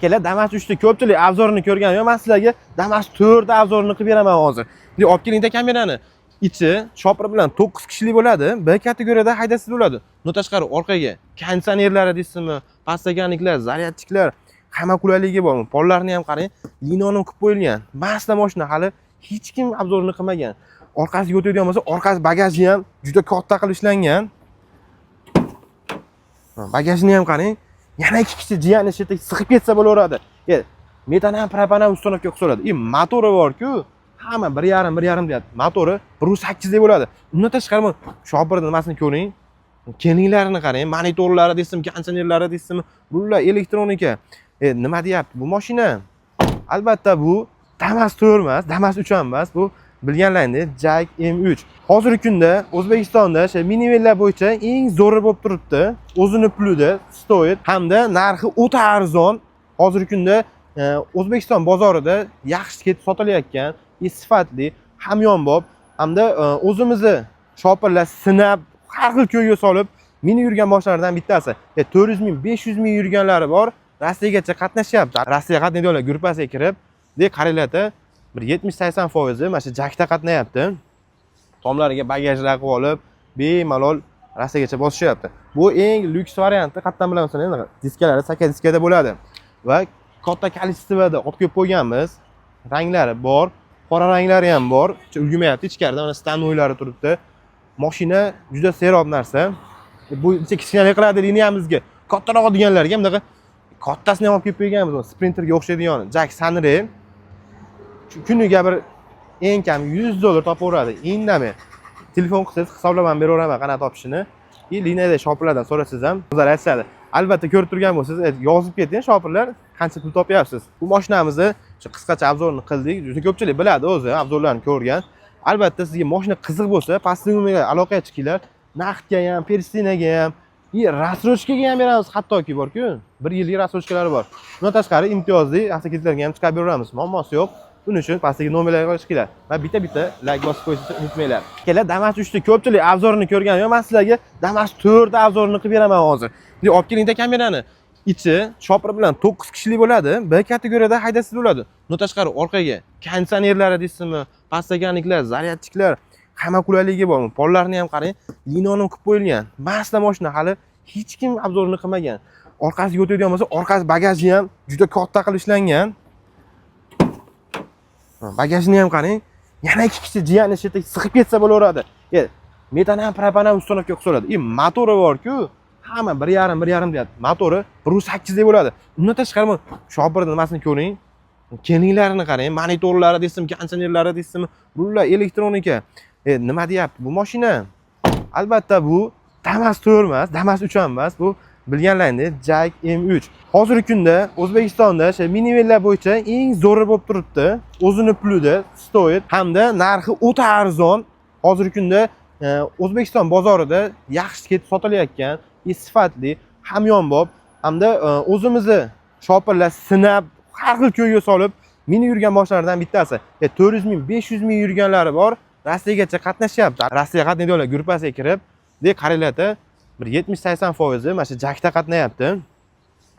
Akalar, Damas 3 ni ko'pchilik обзор ini ko'rgan yo'q. Men sizlarga Damas 4 обзор ini qilib beraman hozir. Bunday olib kelingda kamerani. Ichi shopir bilan 9 kishilik bo'ladi. B kategoriyada haydasiz bo'ladi. Undan tashqari orqaga konditsionerlari deysizmi, подстаканник lar, зарядчик lar, hamma qulayligi bor. Pollarini ham qarang, linoleum qilib qo'yilgan. Masla mashina, hali hech kim обзор ini qilmagan. Orqasiga o'tadigan bo'lsa, orqasi bagaji ham juda katta qilib ishlangan. Bagajini ham qarang. Yana ikki kishi jiyani shu yerda sig'ib ketsa bo'laveradi. Metan ham, propan ham установка qilsa bo'ladi. И motori bor-ku, hamma 1,5, 1,5 deyapti. Motori 1.8 deb bo'ladi. Undan tashqari mana shopirni nimasini ko'ring. Keninglarini qarang, monitorlari deysizmi, konditsionerlari deysizmi, rullar elektronika. Nima deyapti bu mashina? Albatta, bu Damas 4 emas, Damas 3 ham emas, bu bilganlaringdek JAC M3. Hozirgi kunda O'zbekistonda o'sha minivanlar bo'yicha eng zo'ri bo'lib turibdi. O'zini pulida стоит hamda narxi o'ta arzon. Hozirgi kunda O'zbekiston bozorida yaxshi ketib sotilayotgan, sifatli, hamyonbop hamda o'zimizni shopirlar sinab, har xil ko'yga solib minib yurgan mashinalardan bittasi. 400 ming, 500 ming yurganlari bor. Rossiyagacha qatnashyapti. Rossiya qatnaydiganlar gruppasiga kirib, de qaranglarda, bir 70-80 foizi mana shu JACda qatnayapti. Tomlariga bagajlar qilib olib, bemalol Rossiyagacha bosishyapti. Bu eng lyuks varianti, qayerdan bilamizlar endi, diskalari saka diskada bo'ladi. Va katta количество da olib kelib qo'yganmiz. Ranglari bor, qora ranglari ham bor. Ulgurmayapti, ichkarida mana становой lari turibdi. Mashina juda serob narsa. Bu kichkinalik qiladi liniyamizga. Kattaroq deganlarga bunaqa kattasini ham olib kelib qo'yganmiz. Sprinterga o'xshaydigan JAC Sunray kuniga bir eng kam 100 dollar topaveradi indamay. Telefon qilsangiz, hisoblab ham beraveraman qanaqa topishini. И liniyada shopirlardan so'rasangiz ham o'zlari aytishadi. Albatta, ko'rib turgan bo'lsangiz, yozib keting, shopirlar, qancha pul topyapsiz. Bu mashinamizni shu qisqacha обзор ini qildik. Juda ko'pchilik biladi o'zi, обзор larni ko'rgan. Albatta, sizga mashina qiziq bo'lsa, pastki nomerga aloqaga chiqinglar. Naqdga ham, пересчёт ga ham, и рассрочка ga ham beramiz hattoki, borku. Bir yillik рассрочка lari bor. Bundan tashqari imtiyozli avtokreditlarga ham chiqarib beraveramiz. Muammosi yo'q. Buning uchun pastdagi nomerlarga chiqinglar va bitta-bitta layk bosib qo'yishni unutmanglar. Akalar, Damas 3 ni ko'pchilik обзор ini ko'rgan yo'q. Men sizlarga Damas 4 обзор ini qilib beraman hozir. Bunday olib kelingda kamerani. Ichi shopir bilan 9 kishilik bo'ladi. B kategoriyada haydasiz bo'ladi. Undan tashqari orqaga konditsionerlari deysizmi, подстаканник lar, зарядчик lar, hamma qulayligi bor. Pollarini ham qarang, linoleum qilib qo'yilgan. Masla mashina, hali hech kim обзор ini qilmagan. Orqasiga o'tadigan bo'lsa, orqasi bagaji ham juda katta qilib ishlangan. Bagajini ham qarang. Yana ikki kishi jiyani shu yerda sig'ib ketsa bo'laveradi. Metan ham, propan ham установка qilsa bo'ladi. И motori bor-ku, hamma 1,5, 1,5 deyapti. Motori 1.8 deb bo'ladi. Undan tashqari mana shopirni nimasini ko'ring. Keninglarini qarang, monitorlari deysizmi, konditsionerlari deysizmi, rullar elektronika. Nima deyapti bu mashina? Albatta, bu Damas 4 emas, Damas 3 ham emas, bu bilganlaringdek JAC M3. Hozirgi kunda O'zbekistonda o'sha minivanlar bo'yicha eng zo'ri bo'lib turibdi. O'zini pulida стоит hamda narxi o'ta arzon. Hozirgi kunda O'zbekiston bozorida yaxshi ketib sotilayotgan, sifatli, hamyonbop hamda o'zimizni shopirlar sinab, har xil ko'yga solib minib yurgan mashinalardan bittasi. 400 ming, 500 ming yurganlari bor. Rossiyagacha qatnashyapti. Rossiya qatnaydiganlar gruppasiga kirib, de qaranglarda, bir 70-80 foizi mana shu JACda qatnayapti.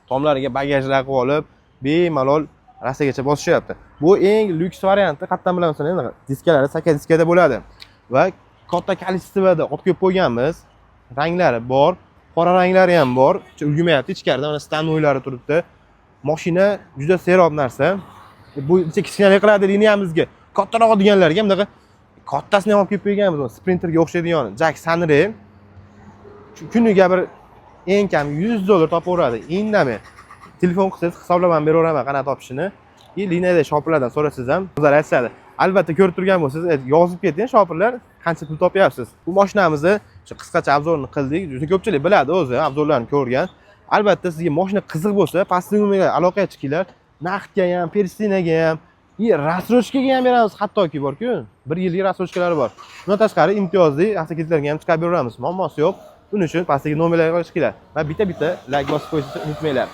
Tomlariga bagajlar qilib olib, bemalol Rossiyagacha bosishyapti. Bu eng lyuks varianti, qayerdan bilamizlar endi, diskalari saka diskada bo'ladi. Va katta количество da olib kelib qo'yganmiz. Ranglari bor, qora ranglari ham bor. Ulgurmayapti, ichkarida mana становой lari turibdi. Mashina juda serob narsa. Bu kichkinalik qiladi liniyamizga. Kattaroq deganlarga bunaqa kattasini ham olib kelib qo'yganmiz. Sprinterga o'xshaydigan JAC Sunray kuniga bir eng kam 100 dollar topaveradi indamay. Telefon qilsangiz, hisoblab ham beraveraman qanaqa topishini. И liniyada shopirlardan so'rasangiz ham o'zlari aytishadi. Albatta, ko'rib turgan bo'lsangiz, yozib keting, shopirlar, qancha pul topyapsiz. Bu mashinamizni shu qisqacha обзор ini qildik. Juda ko'pchilik biladi o'zi, обзор larni ko'rgan. Albatta, sizga mashina qiziq bo'lsa, pastki nomerga aloqaga chiqinglar. Naqdga ham, пересчёт ga ham, и рассрочка ga ham beramiz hattoki, borku. Bir yillik рассрочка lari bor. Undan tashqari imtiyozli avtokreditlarga ham chiqarib beraveramiz. Muammosi yo'q. Buning uchun pastdagi nomerlarga chiqinglar va bitta-bitta layk bosib qo'yishni unutmanglar.